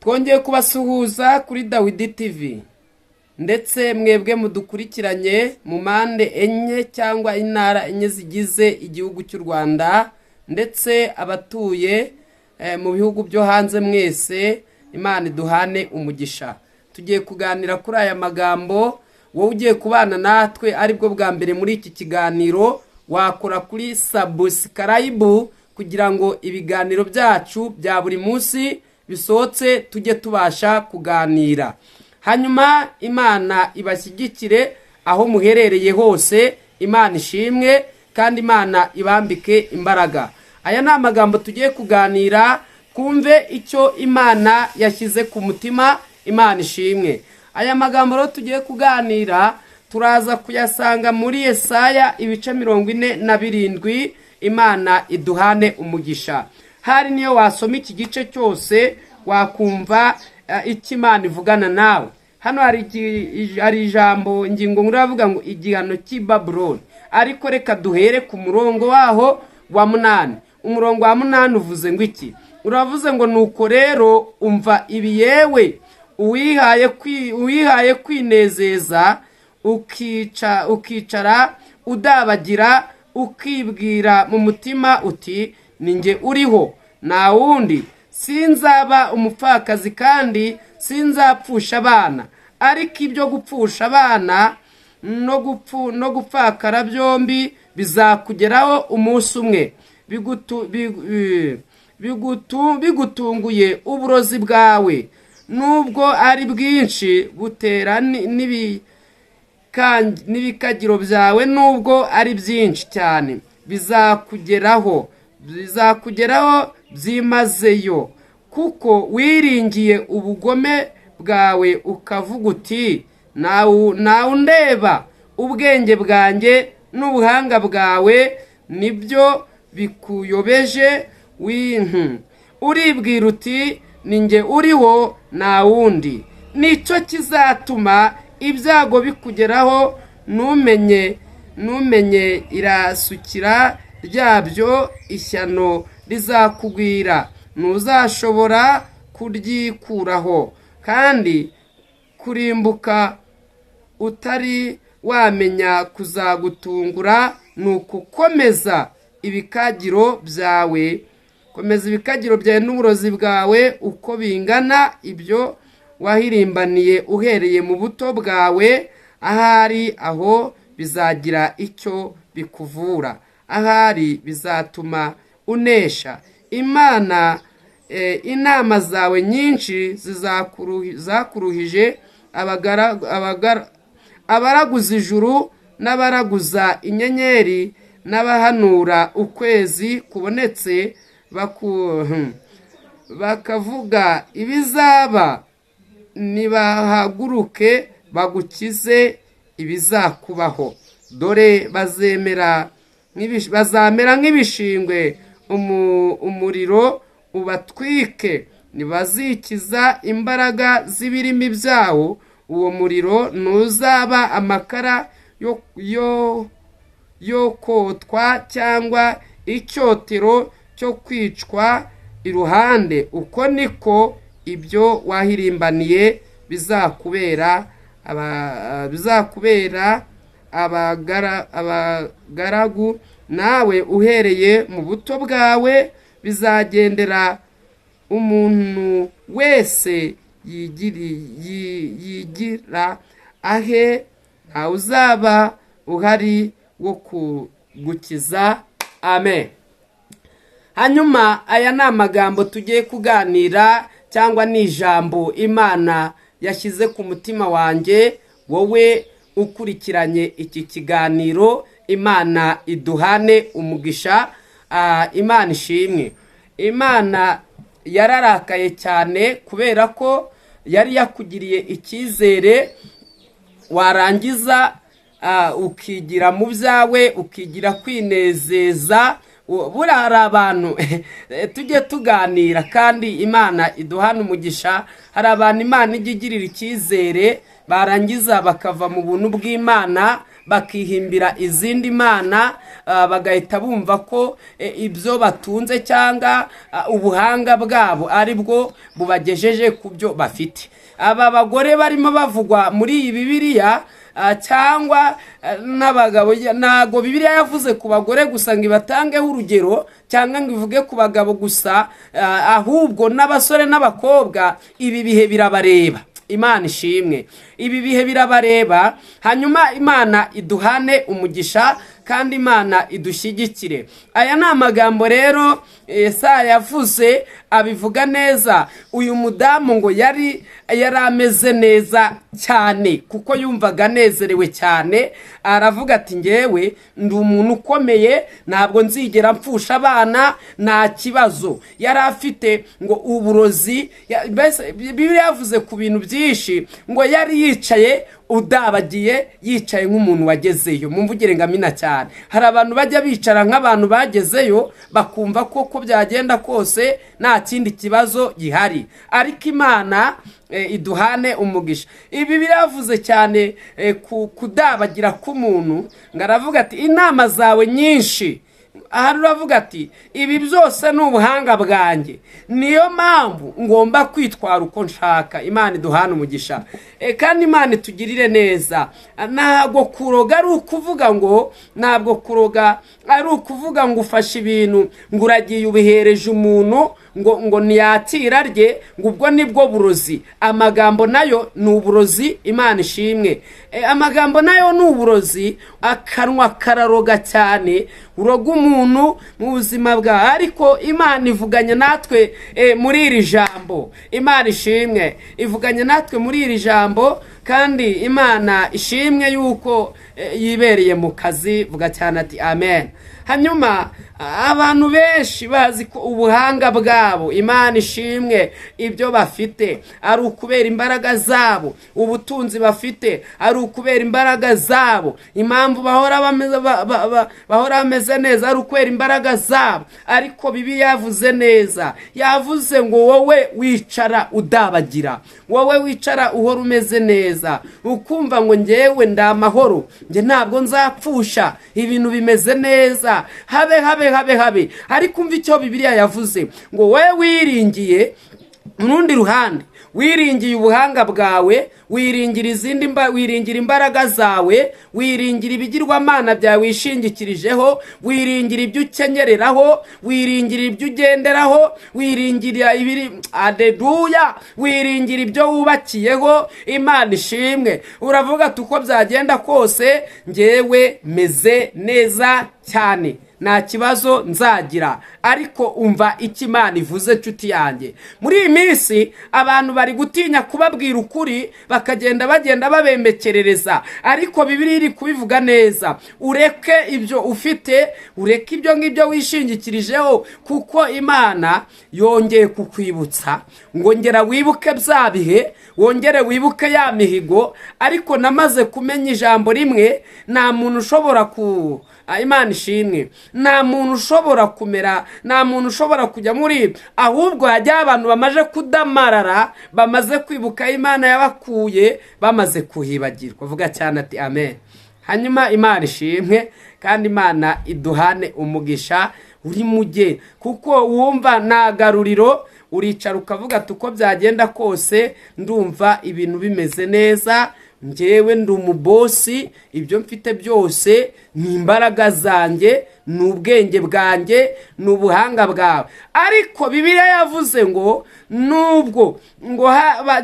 Twongeye kubasuhuza kuri Dawidi TV, ndetse mwebwe mudukurikiranye mu mpande enye cyangwa intara enye zigize igihugu cy'u Rwanda, ndetse abatuye mu bihugu byo hanze mwese, Imana iduhane umugisha. Tugiye kuganira kuri aya magambo. Wowe ugiye kubana natwe aribwo bwa mbere muri iki kiganiro, wakora kuri subscribe kugira ngo ibiganiro byacu bya buri munsi bisohotse tujye tubasha kuganira. Hanyuma Imana ibashyigikire aho muherereye hose. Imana ishimwe kandi Imana ibambike imbaraga. Aya ni amagambo tugiye kuganira, twumve icyo Imana yashyize ku mutima. Imana ishimwe. Aya magambo rero tugiye kuganira turaza kuyasanga muri Yesaya ibice 47. Imana iduhane umugisha. Hari niyo wasoma iki gice cyose wakumva icyo Imana ivugana nawe. Hano hari ijambo, ingingo nkuru iravuga ngo igihano cy'i Babuloni. Ariko reka duhere ku murongo waho wa 8. Umurongo wa 8 uvuze ngo iki? Uravuze ngo: "Nuko rero umva ibi, yewe uwihaye kwinezeza, ukicara udabagira, ukibwira mu mutima uti: 'Ni njye uriho, nta wundi, sinzaba umupfakazi kandi sinzapfusha abana.' Ariko ibyo gupfusha abana no gupfakara byombi bizakugeraho umunsi umwe bigutunguye. Uburozi bwawe, nubwo ari bwinshi, butera n'ibikagiro byawe, nubwo ari byinshi cyane, bizakugeraho byimazeyo, kuko wiringiye ubugome bwawe, ukavuga uti: 'Ntawe undeba.' Ubwenge bwanjye n'ubuhanga bwawe nibyo bikuyobeje. Uribwira uti: 'Ni njye uriho, nta wundi.' Nicyo kizatuma ibyago bikugeraho ntumenye irasukira ryabyo. Ishyano rizakugwira, ntuzashobora kuryikuraho, kandi kurimbuka utari wamenya kuzagutungura. Ni ukukomeza ibikagiro byawe, komeza ibikagiro byawe n'uburozi bwawe uko bingana, ibyo wahirimbaniye uhereye mu buto bwawe. Ahari aho bizagira icyo bikuvura, ahari bizatuma unesha Imana. Inama zawe nyinshi zakuruhije. Abaraguza ijuru n'abaraguza inyenyeri n'abahanura ukwezi kubonetse bakavuga ibizaba, nibahaguruke bagukize ibizakubaho. Dore bazamera nk'ibishingwe, umuriro ubatwike. Ntibazikiza imbaraga z'ibirimi byawo. Uwo muriro ntuzaba amakara yo kotwa cyangwa icyotero cyo kwicwa iruhande. Uko niko ibyo wahirimbaniye bizakubera abagaragu nawe uhereye mu buto bwawe. Bizagendera umuntu wese yigira ahe, ntawe uzaba uhari wo kugukiza." Amen. Hanyuma aya ni amagambo tugiye kuganira, cyangwa ni ijambo Imana yashyize ku mutima wanjye. Wowe ukurikiranye iki kiganiro, Imana iduhane umugisha. Imana ishimwe. Imana yararakaye cyane kubera ko yari yakugiriye icyizere, warangiza ukigira mu byawe, ukigira kwinezeza. Buriya hari abantu, tujye tuganira kandi Imana iduhana umugisha. Hari abantu Imana ijya igirira icyizere, barangiza bakava mu buntu bw'Imana, bakihimbira izindi mana, bagahita bumva ko ibyo batunze cyangwa ubuhanga bwabo ari bwo bubagejeje ku byo bafite. Aba bagore barimo bavugwa muri iyi Bibiliya, cyangwa n'abagabo, ntabwo Bibiliya yavuze ku bagore gusa ngo ibatangeho urugero, cyangwa ngo ivuge ku bagabo gusa, ahubwo n'abasore n'abakobwa ibi bihe birabareba. Imana ishimwe, ibi bihe birabareba. Hanyuma Imana iduhane umugisha kandi Imana idushyigikire. Aya ni amagambo rero Yesaya yavuze, abivuga neza. Uyu mudamu ngo yari ameze neza cyane, kuko yumvaga anezerewe cyane. Aravuga ati: "Ngewe ndi umuntu ukomeye, ntabwo nzigera mpfusha abana, nta kibazo." Yari afite ngo uburozi, mbese Bibiliya yavuze ku bintu byinshi, ngo yari yicaye udabagiye, yicaye nk'umuntu wagezeyo. Mumvugire ngo amina cyane. Hari abantu bajya bicara nk'abantu bagezeyo, bakumva ko uko byagenda kose nta kindi kibazo gihari. Ariko Imana iduhane umugisha. Ibi biravuze cyane ku kudabagira k'umuntu, ngo aravuga ati: "Inama zawe nyinshi." Aha uravuga ati: "Ibi byose ni ubuhanga bwanjye, niyo mpamvu ngomba kwitwara uko nshaka." Imana iduhane umugisha, kandi Imana itugirire neza. Ntabwo kuroga ari ukuvuga ngo, ntabwo kuroga ari ukuvuga ngo ufashe ibintu, ngo uragiye ubihereje umuntu, ngo ntiyakira rye, ngo ubwo nibwo burozi. Amagambo nayo ni uburozi. Imana ishimwe. Amagambo nayo ni uburozi. Akanwa kararoga cyane, uroga umuntu mu buzima bwawe. Ariko Imana ivuganye natwe muri iri jambo. Imana ishimwe, ivuganye natwe muri iri jambo, kandi Imana ishimwe yuko yibereye mu kazi. Vuga cyane ati: "Amen." Hanyuma abantu benshi bazi ko ubuhanga bwabo, Imana ishimwe, ibyo bafite ari ukubera imbaraga zabo, ubutunzi bafite ari ukubera imbaraga zabo, impamvu bahora bameze neza ari ukubera imbaraga zabo. Ariko Bibiliya yavuze neza, yavuze ngo wowe wicara udabagira, wowe wicara uhora umeze neza, ukumva ngo ngewe ndi amahoro, njye ntabwo nzapfusha, ibintu bimeze neza, habe habe habe habe. Ariko umva icyo Bibiliya yavuze, ngo wowe wiringiye mu rundi ruhande, wiringiye ubuhanga bwawe, wiringira izindi wiringira imbaraga zawe, wiringira ibigirwamana byawe wishingikirijeho, wiringira ibyo ukenyereraho, wiringira ibyo ugenderaho, wiringira ibiri, aleluya, wiringira ibyo wubakiyeho. Imana ishimwe. Uravuga ati: "Uko byagenda kose ngewe meze neza cyane, nta kibazo nzagira." Ariko umva icyo Imana ivuze, nshuti yanjye. Muri iyi minsi abantu bari gutinya kubabwira ukuri, bakagenda bagenda babembekerereza. Ariko Bibiliya iri kubivuga neza: ureke ibyo ufite, ureke ibyo ngibyo wishingikirijeho, kuko Imana yongeye kukwibutsa ngo ngera wibuke bya bihe, wongere wibuke ya mihigo. Ariko namaze kumenya ijambo rimwe: nta muntu ushobora ku Imana ishimwe, nta muntu ushobora kumera, nta muntu ushobora kujya muri ibyo. Ahubwo hajyaho abantu bamaze kudamarara, bamaze kwibuka Imana yabakuye, bamaze kuhibagirwa. Vuga cyane ati: "Amen." Hanyuma Imana ishimwe kandi Imana iduhane umugisha. Uri muge kuko wumva nta garuriro, uricara ukavuga ati: "Uko byagenda kose ndumva ibintu bimeze neza, njyewe ndi umubosi, ibyo mfite byose ni imbaraga zanjye, ni ubwenge bwanjye, ni ubuhanga bwawe." Ariko Bibiliya yavuze ngo nubwo ngo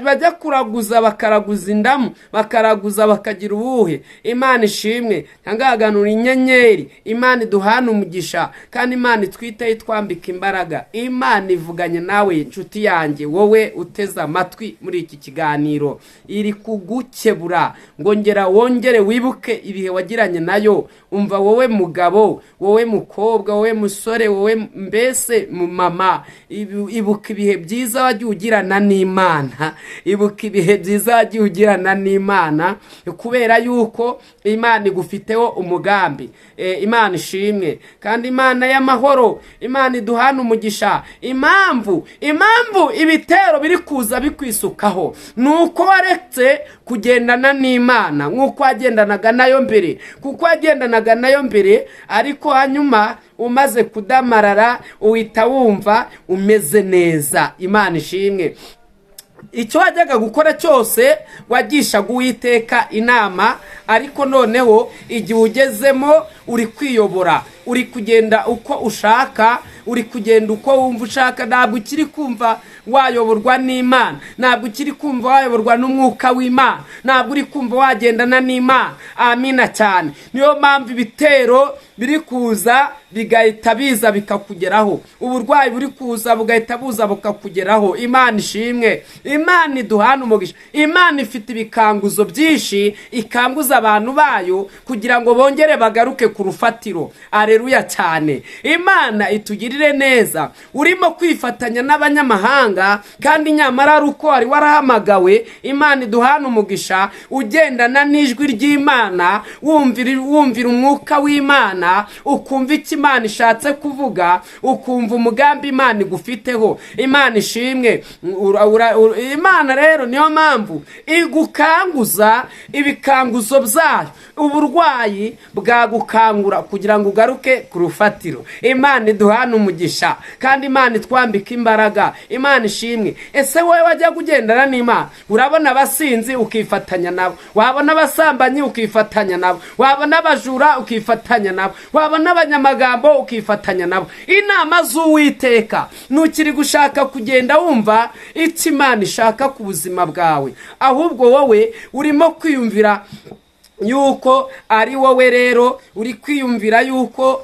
bajya kuraguza, bakaraguza indamu, bakaraguza bakagira ubuhe. Imana ishimwe. Ntangaganura inyenyeri. Imana iduhana umugisha kandi Imana itwiteho, itwambika imbaraga. Imana ivuganye nawe, inshuti yanjye, wowe uteze amatwi muri iki kiganiro. Iri kugukebura ngo ngera wongere wibuke ibihe wagiranye nayo. Umva wowe mugabo, wowe mugore, wowe musore, wowe mukobwa, Wowe mukobwa, wowe musore, wowe mbese mama, ibuka ibihe byiza wagiye ugirana n'Imana, ibuka ibihe byiza wagiye ugirana n'Imana, kubera yuko Imana igufiteho umugambi. Imana ishimwe, kandi Imana y'amahoro, Imana iduhana umugisha. Impamvu ibitero biri kuza bikwisukaho ni uko waretse kugendana n'Imana nk'uko wagendanaga nayo mbere, kuko wagendanaga nayo mbere, ariko hanyuma umaze kudamarara uhita wumva umeze neza. Imana ishimwe. Icyo wajyaga gukora cyose wagishaga Uwiteka inama, ariko noneho igihe ugezemo uri kwiyobora, uri kugenda uko ushaka, uri kugenda uko wumva ushaka. Ntabwo ukiri kumva wayoborwa n'Imana, ntabwo ukiri kumva wayoborwa n'umwuka w'Imana, ntabwo uri kumva wagendana n'Imana. Amina cyane. Niyo mpamvu ibitero biri kuza bigahita biza bikakugeraho, uburwayi buri kuza bugahita buza bukakugeraho. Imana ishimwe, Imana iduhana umugisha. Imana ifite ibikanguzo byinshi ikanguza abantu bayo kugira ngo bongere bagaruke ku rufatiro. Areruya cyane. Imana itugirire neza. Urimo kwifatanya n'abanyamahanga kandi nyamara ari uko wari warahamagawe. Imana iduhana umugisha. Ugendana n'ijwi ry'Imana, wumvira umwuka w'Imana, ukumva icyo Imana ishatse kuvuga, ukumva umugambi Imana igufiteho. Imana ishimwe. Imana rero niyo mpamvu igukanguza ibikanguzo byayo. Uburwayi bwagukangura kugira ngo ugaruke ku rufatiro. Imana iduhane umugisha, kandi Imana itwambike imbaraga. Imana ishimwe. Ese wowe wajya kugendana n'Imana? Urabona abasinzi ukifatanya nabo, wabona abasambanyi ukifatanya nabo, wabona abajura ukifatanya nabo, wabona abanyamagambo ukifatanya nabo. Inama z'Uwiteka ntukiri gushaka kugenda wumva icyo Imana ishaka ku buzima bwawe, ahubwo wowe urimo kwiyumvira yuko ari wowe. Rero uri kwiyumvira yuko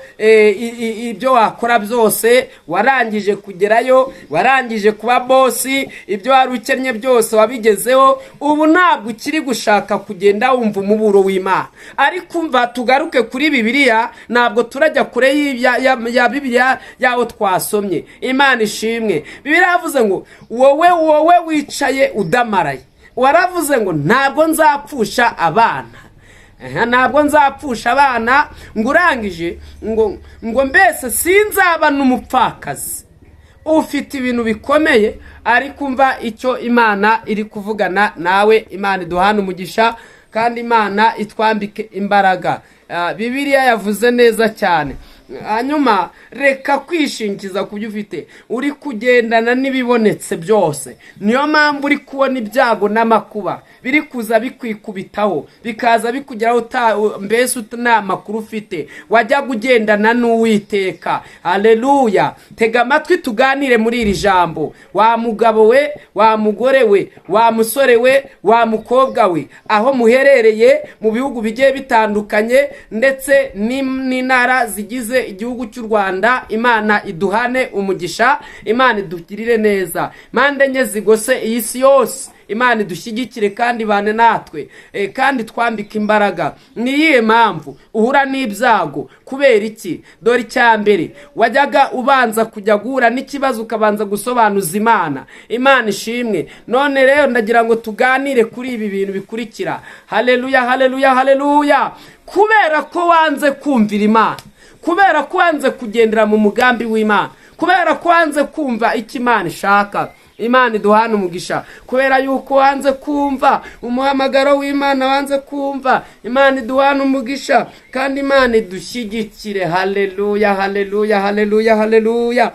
ibyo wakora byose warangije kugerayo, warangije kuba boss, ibyo wari ukennye byose wabigezeho. Ubu ntabwo ukiri gushaka kugenda wumva umuburo w'Imana. Ariko umva, tugaruke kuri Bibiliya, ntabwo turajya kure ya Bibiliya y'aho twasomye. Imana ishimwe. Bibiliya yavuze ngo wowe wicaye udamaraye, waravuze ngo ntabwo nzapfusha abana. Ntabwo nzapfusha abana, ngo urangije ngo mbese sinzaba n'umupfakazi. Ufite ibintu bikomeye, ariko umva icyo Imana iri kuvugana nawe. Imana iduhane umugisha, kandi Imana itwambike imbaraga. Bibiliya yavuze neza cyane. Hanyuma reka kwishingiza ku byo ufite. Uri kugendana n'ibibonetse byose, niyo mpamvu uri kubona ibyago n'amakuba biri kuza bikwikubitaho, bikaza bikugeraho mbese nta makuru ufite. Wajyaga ugendana n'Uwiteka. Haleluya. Tega amatwi tuganire muri iri jambo. Wa mugabo we, wa mugore we, wa musore we, wa mukobwa we, aho muherereye mu bihugu bigiye bitandukanye ndetse n'intara zigize igihugu cy'u Rwanda, Imana iduhane umugisha, Imana idugirire neza. Mpande enye zigose iyi si yose, Imana idushyigikire kandi ibane natwe, kandi twambike imbaraga. Ni iyihe mpamvu uhura n'ibyago? Kubera iki? Dore icya mbere, wajyaga ubanza kujya guhura n'ikibazo ukabanza gusobanuza Imana. Imana ishimwe. None rero ndagira ngo tuganire kuri ibi bintu bikurikira. Haleluya, haleluya, haleluya. Kubera ko wanze kumvira Imana, kubera ko wanze kugendera mu mugambi w'Imana, kubera ko wanze kumva icyo Imana ishaka. Imana iduhana umugisha. Kubera yuko wanze kumva umuhamagaro w'Imana, wanze kumva. Imana iduhana umugisha, kandi Imana idushyigikire. Haleluya, haleluya, haleluya, haleluya.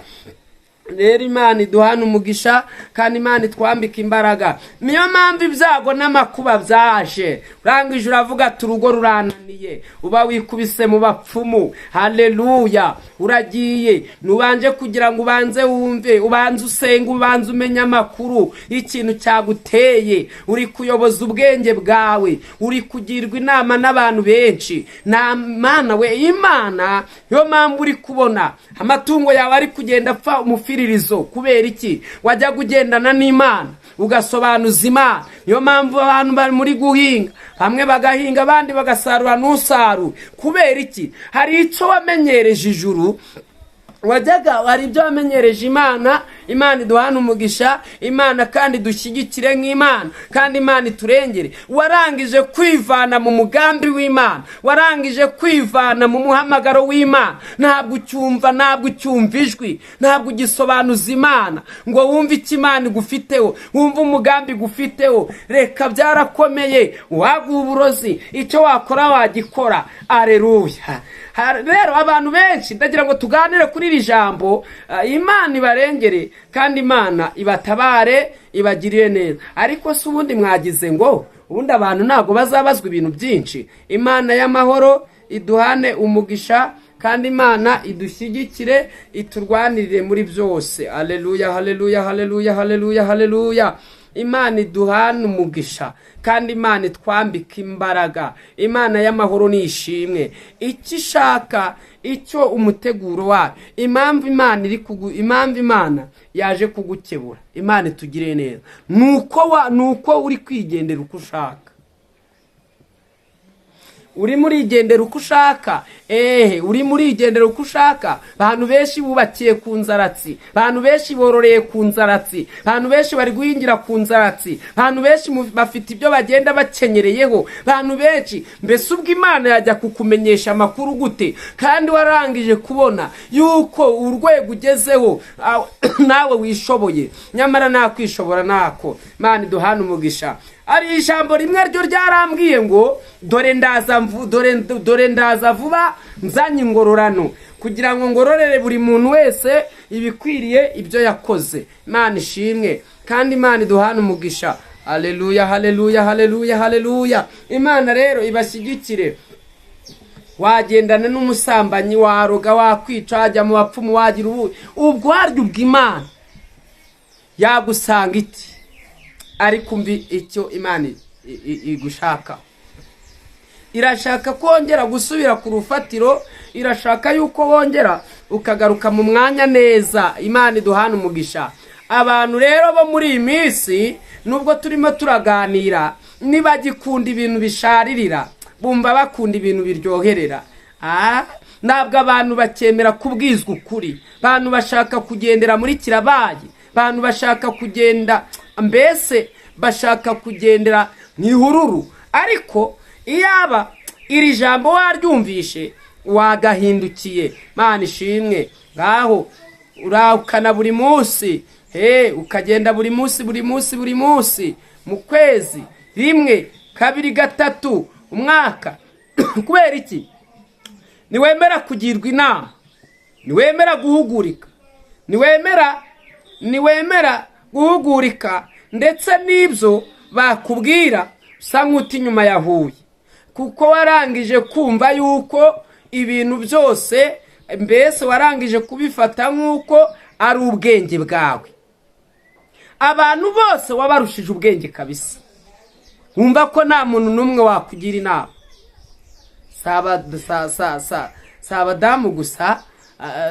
Rero Imana iduhana umugisha, kandi Imana itwambika imbaraga. Niyo mpamvu ibyago n'amakuba byaje, urangije uravuga ati urugo rurananiye, uba wikubise mu bapfumu. Haleluya. Uragiye, ntubanje kugira ngo ubanze wumve, ubanze usenge, ubanze umenye amakuru y'ikintu cyaguteye. Uri kuyoboza ubwenge bwawe, uri kugirwa inama n'abantu benshi. Nta Mana we, Imana. Niyo mpamvu uri kubona amatungo yawe ari kugenda apfa umufiri. umuziririzo. Kubera iki? Wajyaga ugendana n'Imana, ugasobanuza Imana. Niyo mpamvu abantu bari muri guhinga, bamwe bagahinga, abandi bagasarura, ntusarure. Kubera iki? Hari icyo wamenyereje ijuru, wajyaga, hari ibyo wamenyereje Imana. Imana iduhana umugisha, Imana kandi dushyigikire nk'Imana, kandi Imana iturengere. Warangije kwivana mu mugambi w'Imana, warangije kwivana mu muhamagaro w'Imana. Ntabwo ucyumva, ntabwo ucyumva ijwi, ntabwo ugisobanuza Imana ngo wumve icyo Imana igufiteho, wumve umugambi igufiteho. Reka, byarakomeye. Waguha uburozi, icyo wakora wagikora. Areruya! Rero abantu benshi, ndagira ngo tuganire kuri iri jambo. Imana ibarengere kandi Imana ibatabare, ibagirire neza. Ariko se ubundi mwagize ngo ubundi abantu ntabwo bazabazwa ibintu byinshi? Imana y'amahoro iduhane umugisha, kandi Imana idushyigikire, iturwanirire muri byose. Aleluya, haleluya, haleluya, haleluya, haleluya! Imana iduhane umugisha kandi Imana itwambike imbaraga. Imana y'amahoro ni ishimwe. Icyo ishaka, icyo umuteguro wayo, impamvu Imana iri kugu, impamvu Imana yaje kugukebura, Imana itugire neza, nuko uri kwigendera uko ushaka, urimo urigendera uko ushaka. Ehe, urimo urigendera uko ushaka. Abantu benshi bubakiye ku nzaratsi, abantu benshi bororeye ku nzaratsi, abantu benshi bari guhingira ku nzaratsi, abantu benshi bafite ibyo bagenda bakenyereyeho, abantu benshi. Mbese ubwo Imana yajya kukumenyesha amakuru gute kandi warangije kubona yuko urwego ugezeho nawe wishoboye, nyamara nakwishobora nako? Imana iduhane umugisha. Hari ijambo rimwe ryo ryarambwiye ngo: "Dore ndaza, dore ndaza vuba, nzanye ingororano kugira ngo ngororere buri muntu wese ibikwiriye ibyo yakoze." Imana ishimwe kandi Imana iduhane umugisha. Haleluya, haleluya, haleluya, haleluya! Imana rero ibashyigikire. Wagendana n'umusambanyi, waroga, wakwica, wajya mu bapfumu, wagira ubu ubwo warya, ubwo Imana yagusanga iti? Ariko umva icyo Imana igushaka. Irashaka kongera gusubira ku rufatiro, irashaka yuko wongera ukagaruka mu mwanya neza. Imana iduhana umugisha. Abantu rero bo muri iyi minsi, nubwo turimo turaganira, ntibagikunda ibintu bisharirira, bumva bakunda ibintu biryoherera. Ntabwo abantu bakemera kubwizwa ukuri. Abantu bashaka kugendera muri kirabaye, abantu bashaka kugenda, mbese bashaka kugendera mu ihururu. Ariko iyaba iri jambo waryumvishe, wagahindukiye. Mana ishimwe. Ngaho urakana buri munsi, he, ukagenda buri munsi, buri munsi, buri munsi, mu kwezi rimwe, kabiri, gatatu, umwaka. Kubera iki? Ntiwemera kugirwa inama, ntiwemera guhugurika, ntiwemera guhugurika, ndetse n'ibyo bakubwira usa nk'uti inyuma ya Huye, kuko warangije kumva yuko ibintu byose mbese warangije kubifata nk'uko ari ubwenge bwawe. Abantu bose wabarushije ubwenge kabisa, wumva ko nta muntu n'umwe wakugira inama. Si abadamu gusa,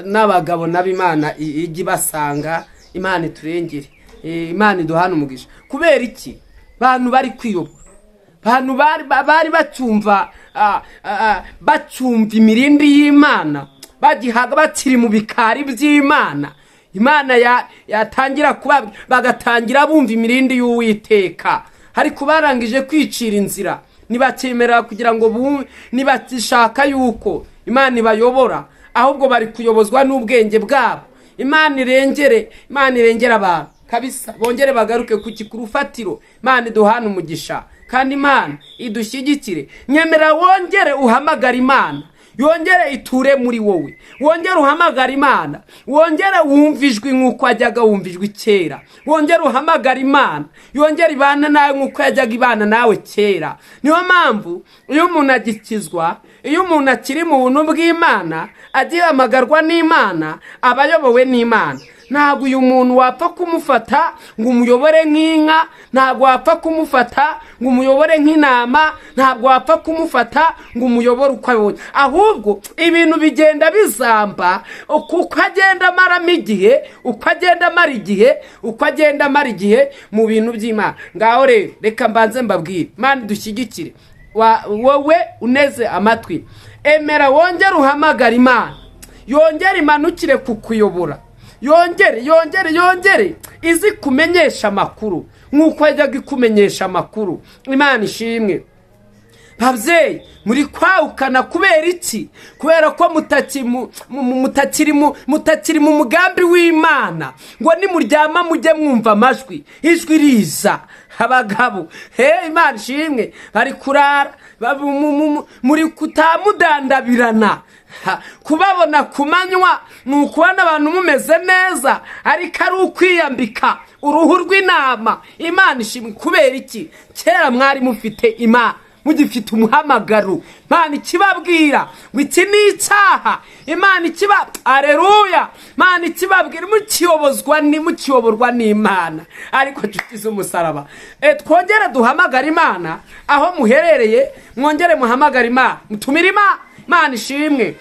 n'abagabo nabo Imana ijya ibasanga. Imana iturengere. Imana iduhane umugisha. Kubera iki? Bantu bari kwiyobora, bantu bari bacyumva, bacyumva imirindi y'Imana, bagihaga, bakiri mu bikari by'Imana. Imana yatangira kuba, bagatangira bumva imirindi y'Uwiteka, ariko barangije kwicira inzira, ntibakemera kugira ngo bumve, ntibashaka yuko Imana ibayobora, ahubwo bari kuyobozwa n'ubwenge bwabo. Imana irengere, Imana irengere abantu kabisa, bongere bagaruke ku rufatiro. Imana iduhane umugisha kandi Imana idushyigikire. Nyemera wongere uhamagara Imana, yongere iture muri wowe. Wongere uhamagara Imana, wongere wumve ijwi nk'uko wajyaga wumva ijwi kera. Wongere uhamagara Imana, yongere ibana nawe nk'uko yajyaga ibana nawe kera. Niyo mpamvu iyo umuntu agikizwa, iyo umuntu akiri mu buntu bw'Imana, agihamagarwa n'Imana, aba ayobowe n'Imana. Ntabwo uyu muntu wapfa kumufata ngo umuyobore nk'inka, ntabwo wapfa kumufata ngo umuyobore nk'intama, ntabwo wapfa kumufata ngo umuyobore uko abonye. Ahubwo ibintu bigenda bizamba uko agenda amaramo igihe, uko agenda amara igihe, uko agenda amara igihe mu bintu by'Imana. Ngaho rero reka mbanze mbabwire, Imana idushyigikire. Wowe uneze amatwi, emera wongere uhamagare Imana, yongere imanukire kukuyobora, yongere, yongere, yongere izi kumenyesha amakuru nk'uko yajyaga ikumenyesha amakuru. Imana ishimwe. Babyeyi, muri kwawukana kubera iki? Kubera ko mutakiri mu mugambi w'Imana, ngo nimuryama mujye mwumva amajwi, ijwi riza. Abagabo, he, Imana ishimwe, bari kurara muri kutamudandabirana. Kubabona ku manywa ni ukubona abantu mumeze neza, ariko ari ukwiyambika uruhu rw'intama. Imana ishimwe. Kubera iki? Kera mwari mufite Imana, mugifite umuhamagaro, Imana ikibabwira ngo iki ni icyaha, Imana ikiba, areruya, Imana ikibabwira, mukiyobozwa ni mukiyoborwa n'Imana. Ariko nshuti z'umusaraba, twongere duhamagare Imana aho muherereye, mwongere muhamagare Imana, mutumire Imana. Imana ishimwe.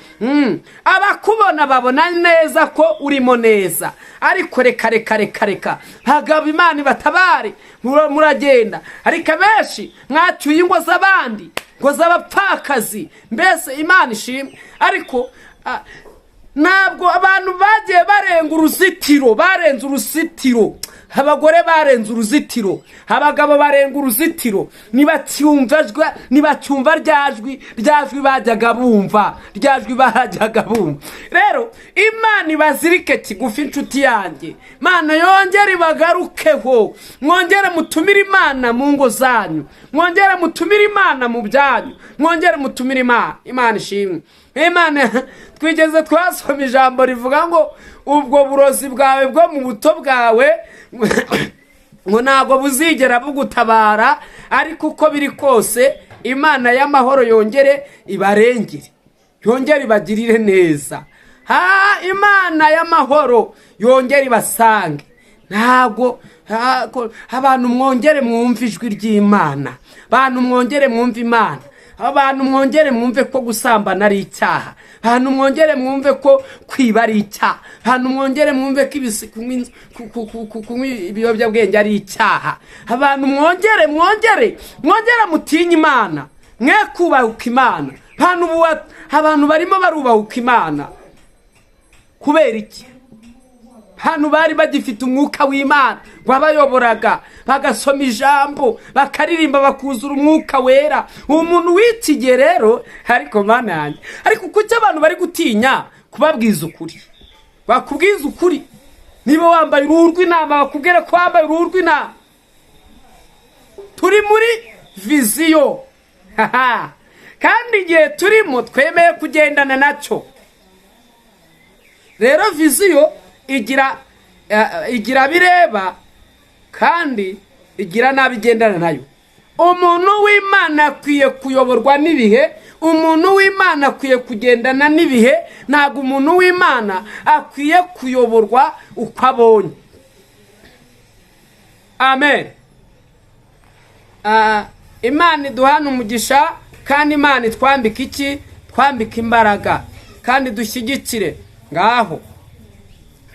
Abakubona babona neza ko urimo neza, ariko reka, reka, reka, reka, bagabo, Imana ibatabare. Muragenda, ariko abenshi mwacyuye ingo z'abandi, ngo z'abapfakazi mbese. Imana ishimwe. Ariko ntabwo abantu bagiye barenga uruzitiro, barenze uruzitiro. Abagore barenze uruzitiro, abagabo barenga uruzitiro, ntibacyumva rya jwi bajyaga bumva, rya jwi bajyaga bumva. Rero Imana ibazirike kigufi, inshuti yanjye. Imana yongere ibagarukeho, mwongere mutumire Imana mu ngo zanyu, mwongere mutumire Imana mu byanyu, mwongere mutumire Imana. Imana ishimwe. Imana twigeze twasoma ijambo rivuga ngo ubwo burozi bwawe bwo mu buto bwawe ngo ntabwo buzigera bugutabara. Ariko uko biri kose, Imana y'amahoro yongere ibarengere, yongere ibagirire neza. Ha, Imana y'amahoro yongere ibasange. Ntabwo abantu mwongere mwumve ijwi ry'Imana, abantu mwongere mwumve Imana, abantu mwongere mwumve ko gusambana ari icyaha, abantu mwongere mwumve ko kwiba ari icyaha, abantu mwongere mwumve ko kunywa ibiyobyabwenge ari icyaha. Abantu mwongere, mwongere, mwongere mutinye Imana, mwe kubahuka Imana. Abantu barimo barubahuka Imana kubera iki? Hano bari bagifite umwuka w'Imana wabayoboraga, bagasoma ijambo, bakaririmba, bakuzura umwuka wera. Uwo muntu w'iki gihe rero, ariko Mana yanjye, ariko kuki abantu bari gutinya kubabwiza ukuri? Bakubwiza ukuri, niba wambaye uruhu rw'intama, bakubwira ko wambaye uruhu rw'intama. Turi muri vision, kandi igihe turimo twemeye kugendana nacyo. Rero vision igira abireba kandi igira n'abo igendana nayo. Umuntu w'Imana akwiye kuyoborwa n'ibihe, umuntu w'Imana akwiye kugendana n'ibihe. Ntabwo umuntu w'Imana akwiye kuyoborwa uko abonye. Amen. Imana iduhana umugisha, kandi Imana itwambika iki? Twambika imbaraga kandi dushyigikire. Ngaho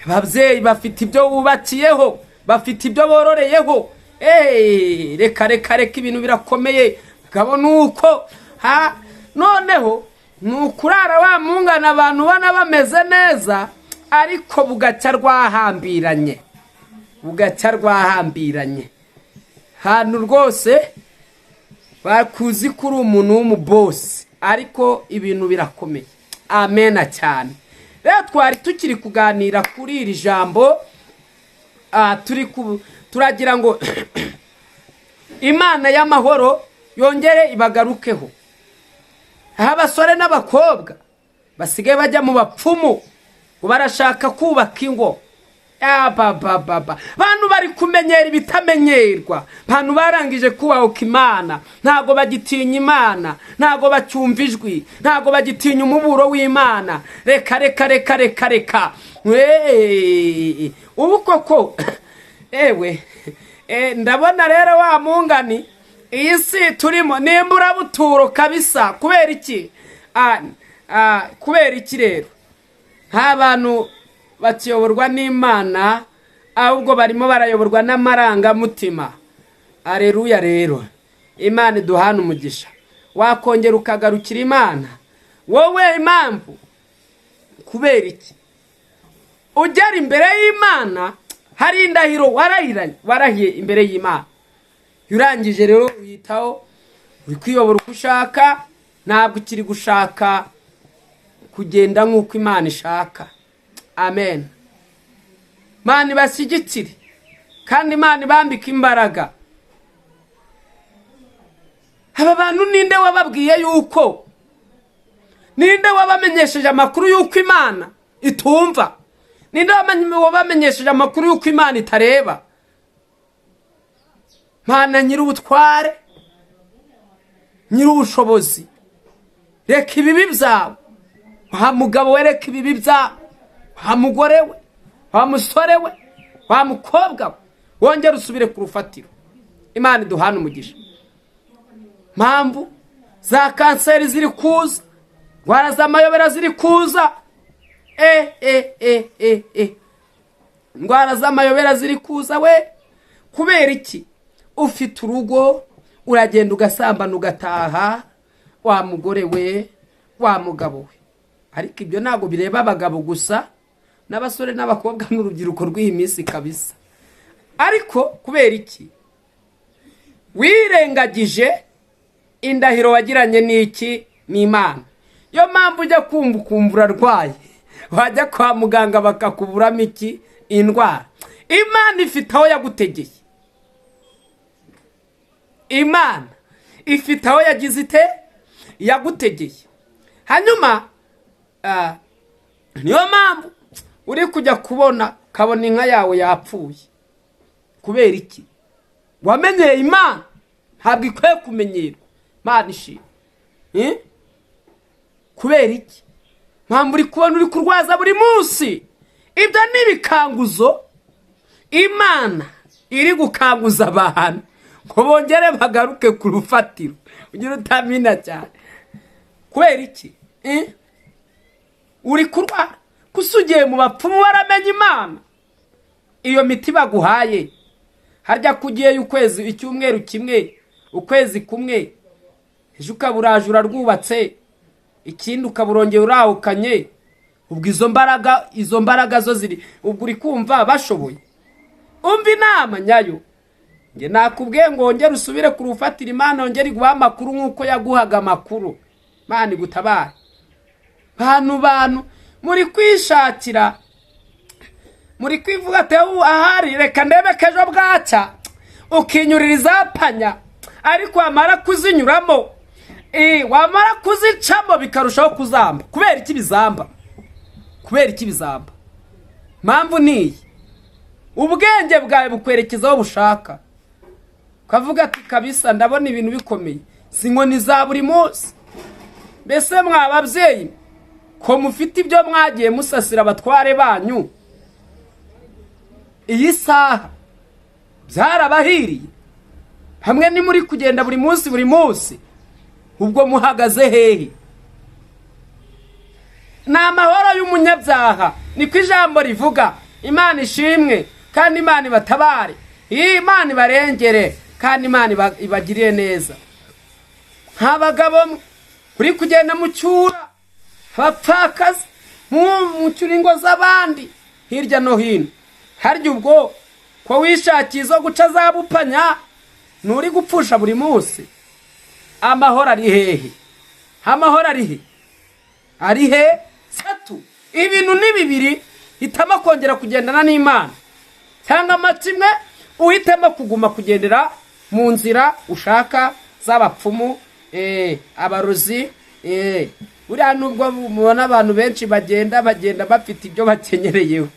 ababyeyi bafite ibyo bubakiyeho, bafite ibyo bororeyeho. Eee, reka, reka, reka, ibintu birakomeye. Ukabona uko ha noneho ni ukurara wa mungana, abantu ubona bameze neza, ariko bugacya rwahambiranye, bugacya rwahambiranye. Hantu rwose bakuzi ko uri umuntu w'umubosi, ariko ibintu birakomeye. Amena cyane. Rero twari tukiri kuganira kuri iri jambo, turi turagira ngo Imana y'amahoro yongere ibagarukeho. Aho abasore n'abakobwa basigaye bajya mu bapfumu ngo barashaka kubaka ingo. Abababa, bantu bari kumenyera ibitamenyerwa. Bantu barangije kubahuka Imana, ntabwo bagitinya Imana, ntabwo bacyumva ijwi, ntabwo bagitinya umuburo w'Imana. Reka, reka, reka, reka, reka. Weee, ubu koko ewe, ndabona rero wa mungani, iyi si turimo ni imburabuturo kabisa. Kubera iki? Kubera iki rero nta bantu bakiyoborwa n'Imana, ahubwo barimo barayoborwa n'amarangamutima? Areruya! Rero Imana iduhana umugisha. Wakongera ukagarukira Imana wowe. Impamvu kubera iki? Ugera imbere y'Imana, hari indahiro warahiranye, warahiye imbere y'Imana. Iyo urangije rero uyitaho, uri kwiyobora uko ushaka, ntabwo ukiri gushaka kugenda nk'uko Imana ishaka. Amen. Imana ibashyigikire kandi Imana ibambike imbaraga. Aba bantu, ninde wababwiye yuko, ninde wabamenyesheje amakuru y'uko Imana itumva? Ninde wabamenyesheje amakuru y'uko Imana itareba? Mana nyir'ubutware, nyir'ubushobozi, reka ibibi byawe. Wa mugabo we, reka ibibi byawe. Wa mugore we, wa musore we, wa mukobwa we, wongere usubire ku rufatiro. Imana iduhane umugisha. Mpamvu za kanseri ziri kuza, indwara z'amayobera ziri kuza, e e e e e indwara z'amayobera ziri kuza we. Kubera iki? Ufite urugo, uragenda ugasambana, ugataha. Wa mugore we, wa mugabo we, ariko ibyo ntabwo bireba abagabo gusa, n'abasore n'abakobwa n'urubyiruko rw'iyi minsi kabisa. Ariko kubera iki wirengagije indahiro wagiranye n'iki? N'Imana. Niyo mpamvu ujya kumva ukumva urarwaye, wajya kwa muganga bakakuburamo iki? Indwara. Imana ifite aho yagutegeye, Imana ifite aho yagize ite? Yagutegeye. Hanyuma niyo mpamvu uri kujya kubona ukabona inka yawe yapfuye. Kubera iki? Wamenyeye Imana, ntabwo ikwiye kumenyerwa. Imana ishimwe. Kubera iki? Mpamvu uri kubona uri kurwaza buri munsi. Ibyo ni ibikanguzo Imana iri gukanguza abantu ngo bongere bagaruke ku rufatiro. Ugira utamina cyane. Kubera iki? Uri kurwara gusa, ugiye mu bapfumu, waramenya Imana. Iyo miti baguhaye, harya ko ugiyeyo ukwezi, icyumweru kimwe, ukwezi kumwe, ejo ukaba uraje urarwubatse, ikindi ukaba urongeye urahukanye, ubwo izo mbaraga zo ziri, ubwo uri kumva bashoboye? Umva inama nyayo. Njye nakubwiye ngo wongere usubire ku rufatiro, Imana yongere iguhe amakuru nk'uko yaguhaga amakuru. Imana igutabare. Bantu muri kwishakira, muri kwivuga ati: "Ahari reka ndebe ko ejo bwacya," ukinyurira izapanya, ariko wamara kuzinyuramo, wamara kuzicamo, bikarushaho kuzamba. Kubera iki bizamba? Kubera iki bizamba? Mpamvu ni iyi: ubwenge bwawe bukwerekeza aho bushaka, ukavuga ati: "Kabisa ndabona ibintu bikomeye, si inkoni za buri munsi." Mbese mwa babyeyi, ko mufite ibyo mwagiye musasira abatware banyu, iyi saha byarabahiriye? Hamwe ni muri kugenda buri munsi, buri munsi, ubwo muhagaze hehe? Ni amahoro y'umunyabyaha, niko ijambo rivuga. Imana ishimwe kandi Imana ibatabare, iyi Imana ibarengere kandi Imana ibagirire neza. Nk'abagabo mwe uri kugenda mucyura abapfakazi, mucyura ingo z'abandi hirya no hino, harya ubwo ko wishakiye izo guca za bupanya, nturi gupfusha buri munsi? Amahoro ari hehe? Amahoro ari he? Ari he? Satu ibintu ni bibiri: hitamo kongera kugendana n'Imana, cyangwa kimwe uhitemo kuguma kugendera mu nzira ushaka z'abapfumu, abarozi. Buriya nubwo mubona abantu benshi bagenda bafite ibyo bakenyereyeho.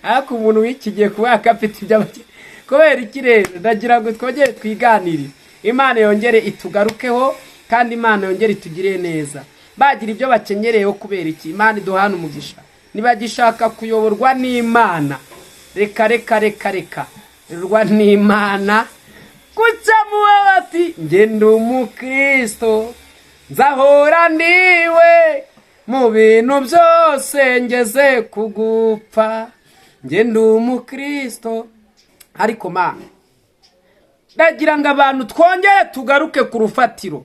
Ariko umuntu w'iki gihe kuba yakafite ibyo abakene kubera iki? Rero ndagira ngo twongere twiganirire, Imana yongere itugarukeho, kandi Imana yongere itugire neza. Bagira ibyo bakenyereyeho kubera iki? Imana iduhana umugisha. Ntibagishaka kuyoborwa n'Imana. Reka, reka, reka, reka, rwa n'Imana gucamuwe bati: "Njye ndi umukristo, nzahora ndiwe mu bintu byose ngeze kugupfa, njye ndi umukristo." Ariko mana, ndagira ngo abantu twongere tugaruke ku rufatiro.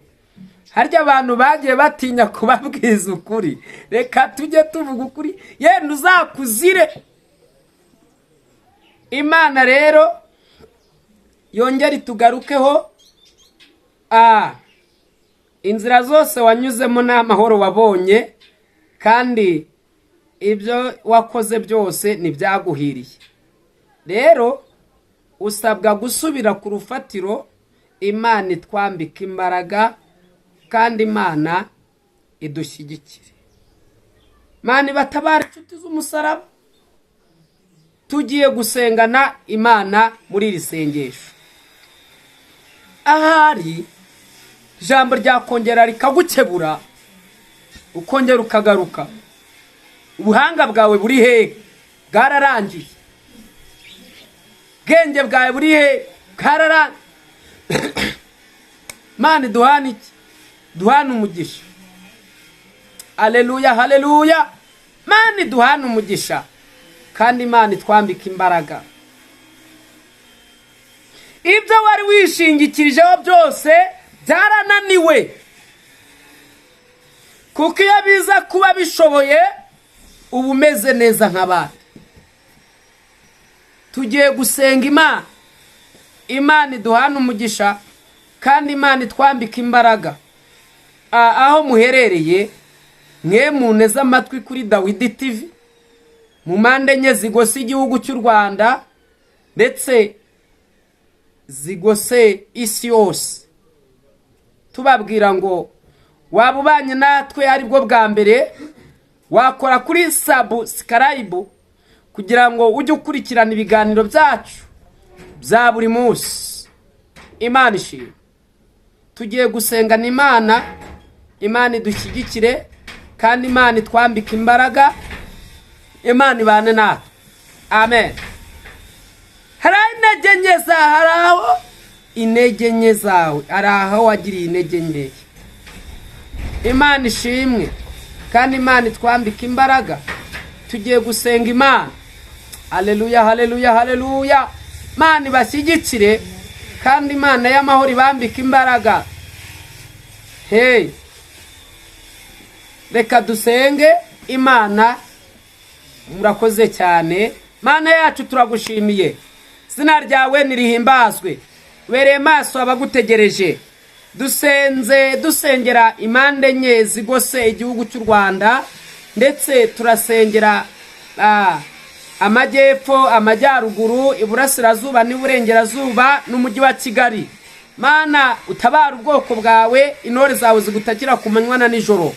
Harya abantu bagiye batinya kubabwiza ukuri. Reka tujye tuvuga ukuri, yenda uzakuzire. Imana rero yongere itugarukeho. Inzira zose wanyuzemo ni amahoro wabonye, kandi ibyo wakoze byose ntibyaguhiriye. Rero usabwa gusubira ku rufatiro. Imana itwambika imbaraga, kandi Imana idushyigikire. Imana ibatabara, inshuti z'umusaraba. Tugiye gusengana Imana muri iri sengesho. Ahari ijambo ryakongera rikagukebura, ukongera ukagaruka. Ubuhanga bwawe buri hehe? Bwararangiye. Ubwenge bwawe buri hehe? Bwararangiye. Imana iduhane iki? Duhane umugisha. Aleluya, haleluya. Imana iduhane umugisha, kandi Imana itwambika imbaraga. Ibyo wari wishingikirijeho byose byarananiwe, kuko iyo biza kuba bishoboye uba umeze neza nk'abandi. Tugiye gusenga Imana. Imana iduhane umugisha, kandi Imana itwambika imbaraga. Aho muherereye mwe muneze amatwi kuri Dawidi TV mu mpande enye zigose igihugu cy'u Rwanda, ndetse zigose isi yose, tubabwira ngo waba ubanye natwe aribwo bwa mbere, wakora kuri subscribe kugira ngo ujye ukurikirana ibiganiro byacu bya buri munsi. Imana ishimwe. Tugiye gusengana Imana. Imana idushyigikire, kandi Imana itwambike imbaraga. Imana ibane natwe, amen. Hari aho intege nke zawe, hari aho intege nke zawe, hari aho wagiriye intege nkeya. Imana ishimwe, kandi Imana itwambike imbaraga. Tugiye gusenga Imana. Haleluya, haleluya, haleluya. Imana ibashyigikire, kandi Imana y'amahoro ibambike imbaraga. Hey, reka dusenge Imana. Murakoze cyane. Mana yacu, turagushimiye, izina ryawe nirihimbazwe. Ubereye maso abagutegereje. Dusenze, dusengera impande enye zigose igihugu cy'u Rwanda, ndetse turasengera amajyepfo, amajyaruguru, iburasirazuba n'iburengerazuba n'umujyi wa Kigali. Mana, utabara ubwoko bwawe, intore zawe zigutakira ku manywa na nijoro.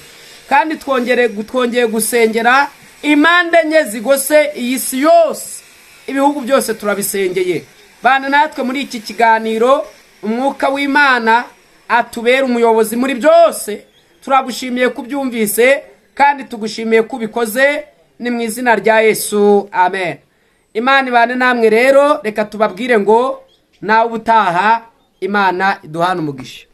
Kandi twongeye gusengera impande enye zigose iyi si yose, ibihugu byose turabisengeye. Bana natwe muri iki kiganiro, umwuka w'Imana atubera umuyobozi muri byose. Turagushimiye kubyumvise, kandi tugushimiye ko ubikoze. Ni mu izina rya Yesu, amen. Imana ibane namwe. Rero reka tubabwire ngo nawe ubutaha, Imana iduhane umugisha.